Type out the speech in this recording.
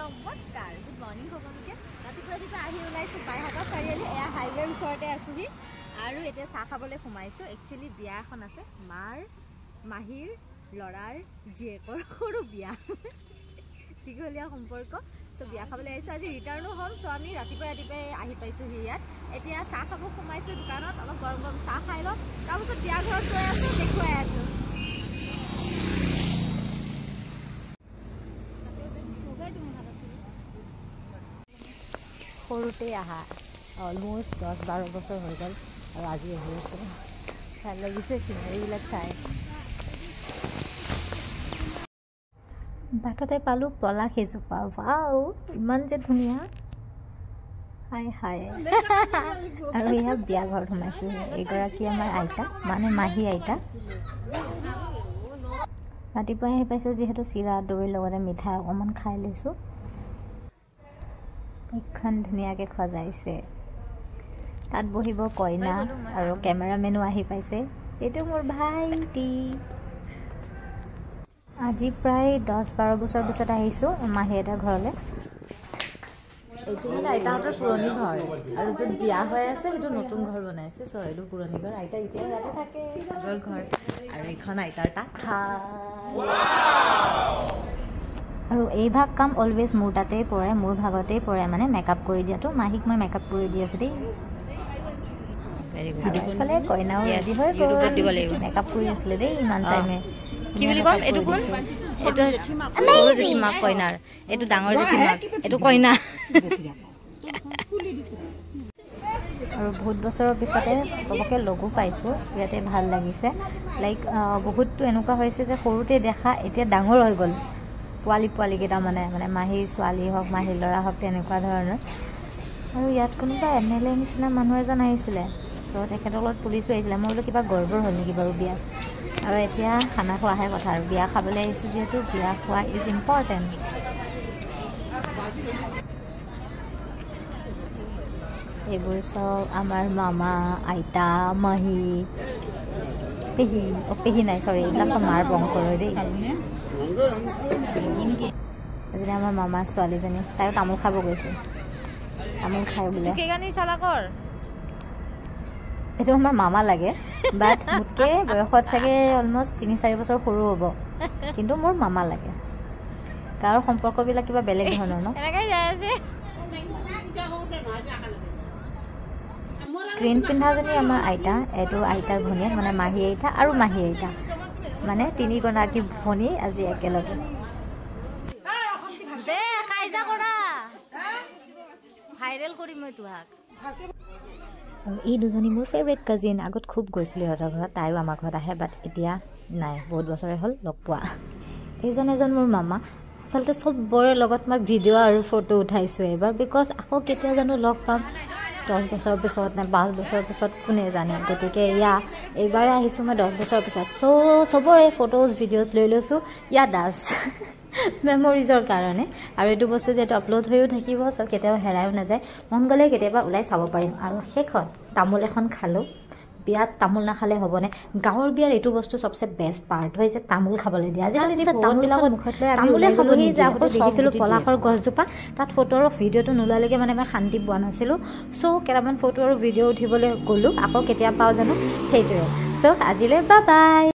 নমস্কাৰ, good morning সকলোকে। ৰাতিপুৱা ৰাতিপুৱা আহি ওলাইছোঁ বাইহাটা চাৰিআলি, এয়া হাইৱেৰ ওচৰতে আছোহি আৰু এতিয়া চাহ খাবলৈ সোমাইছোঁ। একচুৱেলি বিয়া এখন আছে, মাৰ মাহীৰ ল'ৰাৰ জীয়েকৰ সৰু বিয়া, দীঘলীয়া সম্পৰ্ক। চ' বিয়া খাবলৈ আহিছোঁ, আজি ৰিটাৰ্ণো হ'ম। চ' আমি ৰাতিপুৱা ৰাতিপুৱাই আহি পাইছোঁহি ইয়াত। এতিয়া চাহ খাব সোমাইছোঁ দোকানত, অলপ গৰম গৰম চাহ খাই লওঁ, তাৰপিছত বিয়া ঘৰত গৈ আছোঁ, দেখুৱাই আছোঁ। সৰুতেই আহা, অলম'ষ্ট 10-12 বছৰ হৈ গ'ল আৰু আজি আহি আছোঁ। ভাল লাগিছে চিনাৰীবিলাক চাই। বাটতে পালোঁ পলাশ এজোপা, ৱাও ইমান যে ধুনীয়া, হাই হাই। আৰু এয়া বিয়া ঘৰত সোমাইছোঁ। এইগৰাকী আমাৰ আইতা, মানে মাহী আইতা। ৰাতিপুৱাই আহি পাইছোঁ যিহেতু চিৰা দৈৰ লগতে মিঠাই অকণমান খাই লৈছোঁ। এইখন ধুনীয়াকৈ সজাইছে, তাত বহিব কইনা আৰু কেমেৰামেনো আহি পাইছে। এইটো মোৰ ভাইটি। আজি প্ৰায় 10-12 বছৰ পিছত আহিছোঁ মাহী আইতাৰ ঘৰলৈ। এইটো মানে আইতাহঁতৰ পুৰণি ঘৰ আৰু য'ত বিয়া হৈ আছে সেইটো নতুন ঘৰ বনাইছে। চ' এইটো পুৰণি ঘৰ, আইতা এতিয়া ইয়াতে থাকে, আগৰ ঘৰ। আৰু এইখন আইতাৰ তাঁতশাল। আৰু এইভাগ কাম অলৱেজ মোৰ তাতেই পৰে, মোৰ ভাগতেই পৰে, মানে মেকআপ কৰি দিয়াটো। মাহীক মই মেকআপ কৰি দি আছোঁ দেই। এইফালে কইনাও ৰেডি হৈ গ'ল, মেকআপ কৰি আছিলে দেই ইমান টাইমে। কি বুলি ক'ম, এইটো কোন? এইটো সৰু জেঠীমাক কইনাৰ, এইটো ডাঙৰ জেঠীমাক, এইটো কইনা। আৰু বহুত বছৰৰ পিছতে চবকে লগো পাইছোঁ, ইয়াতে ভাল লাগিছে। লাইক বহুতটো এনেকুৱা হৈছে যে সৰুতে দেখা এতিয়া ডাঙৰ হৈ গ'ল পোৱালি পোৱালিকেইটা, মানে মানে মাহীৰ ছোৱালী হওক মাহীৰ ল'ৰা হওক তেনেকুৱা ধৰণৰ। আৰু ইয়াত কোনোবা MLA নিচিনা মানুহ এজন আহিছিলে, চ' তেখেতৰ লগত পুলিচো আহিছিলে। মই বোলো কিবা গড়বড় হ'ল নেকি বাৰু বিয়াত। আৰু এতিয়া খানা খোৱাহে কথা, আৰু বিয়া খাবলৈ আহিছোঁ যিহেতু বিয়া খোৱা is important. এইবোৰ চব আমাৰ মামা, আইতা, মাহী, পেহী, অ' পেহী নাই চৰি, এইবিলাক চব মাৰ বংশৰ দেই। এজনী আমাৰ মামাৰ ছোৱালীজনী, তাইও তামোল খাব গৈছে, তামোল খাই বোলে। এইটো আমাৰ মামা লাগে, বাট মোতকৈ বয়সত চাগে অলমষ্ট 3-4 বছৰ সৰু হ'ব, কিন্তু মোৰ মামা লাগে। গাঁৱৰ সম্পৰ্কবিলাক কিবা বেলেগ ধৰণৰ ন। গ্ৰীণ পিন্ধাজনী আমাৰ আইতা, এইটো আইতাৰ ভনীয়েক, মানে মাহী আইতা আৰু মাহী আইতা, মানে তিনিগৰাকী ভনী আজি একেলগে। আৰু এই দুজনী মোৰ ফেভৰেট কাজিন। আগত খুব গৈছিলোঁ সিহঁতৰ ঘৰত, তাইও আমাৰ ঘৰত আহে, বাট এতিয়া নাই, বহুত বছৰে হ'ল লগ পোৱা। এইজন এজন মোৰ মামা। আচলতে চবৰে লগত মই ভিডিঅ' আৰু ফটো উঠাইছোঁ এইবাৰ, because আকৌ কেতিয়া জানো লগ পাম, 10 বছৰ পিছত নে 5 বছৰ পিছত কোনে জানে। গতিকে এয়া এইবাৰে আহিছোঁ মই 10 বছৰ পিছত। চ' চবৰে ফটোজ ভিডিঅ'জ লৈ লৈছোঁ, ইয়া দাস মেমৰিজৰ কাৰণে। আৰু এইটো বস্তু যিহেতু আপলোড হৈও থাকিব, চ' কেতিয়াও হেৰায়ো নাযায়, মন গ'লে কেতিয়াবা ওলাই চাব পাৰিম। আৰু শেষত তামোল এখন খালোঁ। বিয়াত তামোল নাখালে হ'বনে? গাঁৱৰ বিয়াৰ এইটো বস্তু চবচে বেষ্ট পাৰ্ট হয় যে তামোল খাবলৈ দিয়ে। আজিকালি তামোলবিলাকত মুখত লৈ তামোলে খাব নিদিয়ে। দেখিছিলোঁ পলাশৰ গছজোপা, তাত ফটো আৰু ভিডিঅ'টো নোলোৱালৈকে মানে মই শান্তি পোৱা নাছিলোঁ। চ' কেইটামান ফটো আৰু ভিডিঅ' উঠিবলৈ গ'লোঁ, আকৌ কেতিয়া পাওঁ জানো, সেইটোৱে। চ' আজিলৈ বাই বাই।